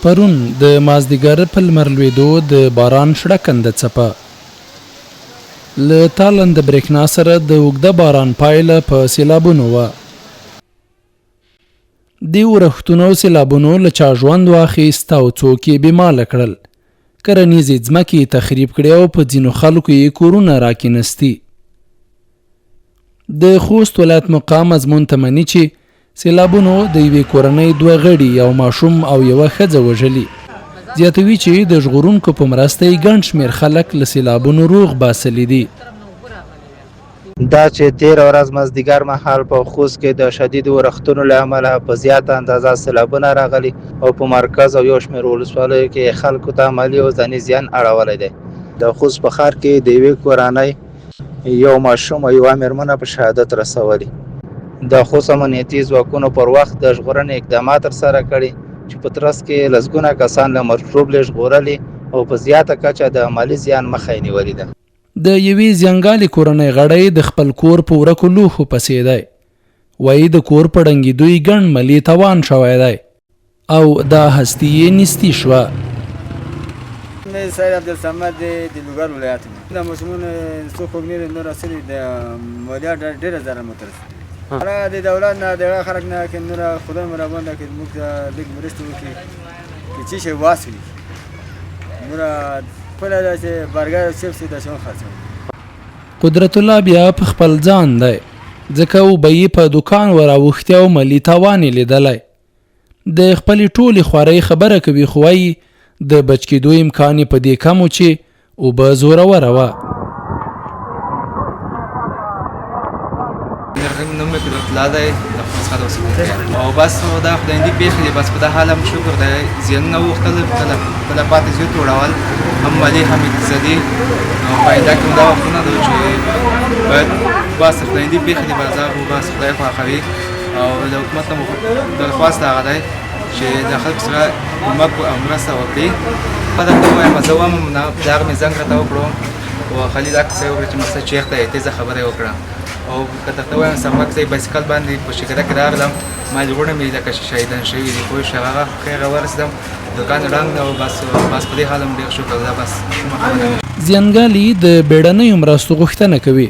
پرون د مازدیګر په لمر لوېدو د باران شړکنده څپه له تالنده برېښنا سره د اوږده باران پایله په سېلابونو وه. دې اورښتونو او سېلابونو له چا ژوند واخیست او څوک یې بې ماله کړل، کرنیزې ځمکې یې تخریب کړې او په ځینو خلکو یې کورونه راکینستي. د خوست ولایت مقام ازمون ته مني چې سیلابونو د یوې کورنۍ دوه غړي، یو ماشوم او یوه ښځه وژلي. زیاتوي چې د ژغورونکو په مرسته یې ګڼ شمېر خلک له سیلابونو روغ باسلي دي. دا چې تېره ورځ مازدیګر مهال په خوست کې د شدیدو ورښتونو له امله په زیاته اندازه سیلابونه راغلي او په مرکز او یو شمېر ولسوالیو کې یې خلکو ته مالي او ځاني زیان اړولی دی. د خوست په ښار کې د یوې کورنۍ یو ماشوم او یوه مېرمنه په شهادت رسولي. د خوست امنیتي ځواکونو پر وخت د ژغورنې اقدامات ترسره کړي چې په ترڅ کې یې لسګونه کسان له مرګ ژوبلې ژغورلي او په زیاته کچه د مالي زیان مخه یې نیولې ده. د یوې زیانګالې کورنۍ غړی د خپل کور په ورکو لوښو پسې دی، وایي د کور په ړنګېدو یې ګڼ مالي تاوان شوی دی. او دا هستي یې نیستي شوه. مې سید عبدالصمد دی د لوګر ولایت نه د موسمونو څو خوږنې نور اصلي د مولیا ډېره ضرر مو ترسېدلی هغه د دولت نه دغه خلک نه کې نور خدای مهربان ده کې موږ ته لږ مرستې وکړي کې چې شي واسي نور خپله داسې برګر چپس داسې هم خرڅوم. قدرت الله بیا په خپل ځان دی ځکه اوبه یې په دوکان وراوښتې او مالي تاوان یې لیدلی. د خپلې ټولې خوارۍ خبره کوي خو وایي د بچ کېدو امکان یې په دې کم و چې اوبه زوروره وه. نوم مې قدرت الله دی، د خپل ښار اوسېدونکی یم او بس دا خدایندي پېښې دي، بس په دا حال هم شکر دی. زیانونه وغوښتل، تلفات یې زیات وړول، هم مالي هم اقتصادي. او په آینده کې هم دا وختونه ده چې باید بس خدایندي پېښې دي، بس دا بس خدای خوښوي. او د حکومت نه مو درخواست هغه دی چې د خلکو سره کومک او مرسته وکړي. درته ووایم زه وم نه، پلار مې زنګ راته وکړو او خلیل دا کیسه یې وکړه چې مقصد چېرته یې، تېزه خبره یې وکړه. او که درته ووایم سبق زه بایسکل باندې په شکره کې راغلم، ما وروڼه مې لکه چې شهیدان شوي دي، پوه شوې؟ هغه خیره ورسېدم، دوکان ړنګ نه و، بس بس په دې حال هم ډېر شکر ده، بس کومه خبره نه. زیانګالي د بېړنیو مرستو غوښتنه کوي.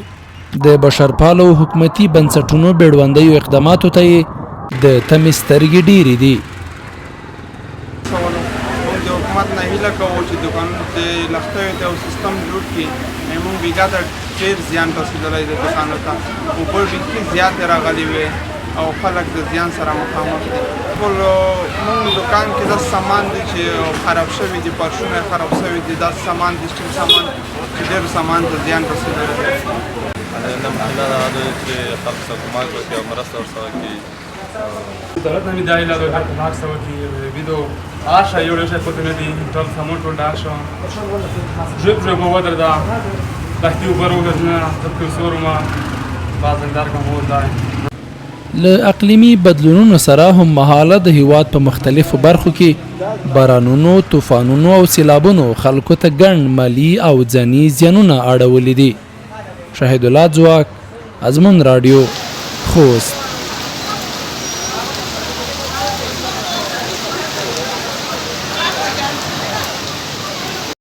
د بشرپالو حکومتي بنسټونو بېړوندیو اقداماتو ته یې د تمې سترګې ډېرې دي. موږ د حکومت نه هیله کوو چې دوکانونو ته لښتیو ته یو سیستم جوړ کړي. موږ بیګا ته ډېر زیان رسېدلی دی، دوکانو ته اوبه بیخي زیاتې راغلې وې او خلک د زیان سره مخامخ دي. ټول موږ دوکان کې داسې سامان دي چې خراب شوي دي، فرشونه یې خراب شوي دي، داسې سامان دي، سټیل سامان چې ډېر سامان ته زیان رسېدلی دی. نمونه دا ده چې خلک سره کومک وکړي او مرسته ورسره وکړي. دولت نه مې دا هیله ده چې کومک سره وکړي. ویدو آشه یو ډېر شی پته نه دي، ټول سامان ټول ډار شو، ژوب ژوب ودرېده، دښتې اوبه راوګرځېده، زه پکې وسورم، بازندار کوم وځای. له اقلیمي بدلونونو سره هم مهاله د هیواد په مختلفو برخو کې بارانونو، طوفانونو او سیلابونو خلکو ته ګڼ مالي او ځاني زیانونه اړولي دي. شاهد الله ځواک، ازمون راډیو، خوست.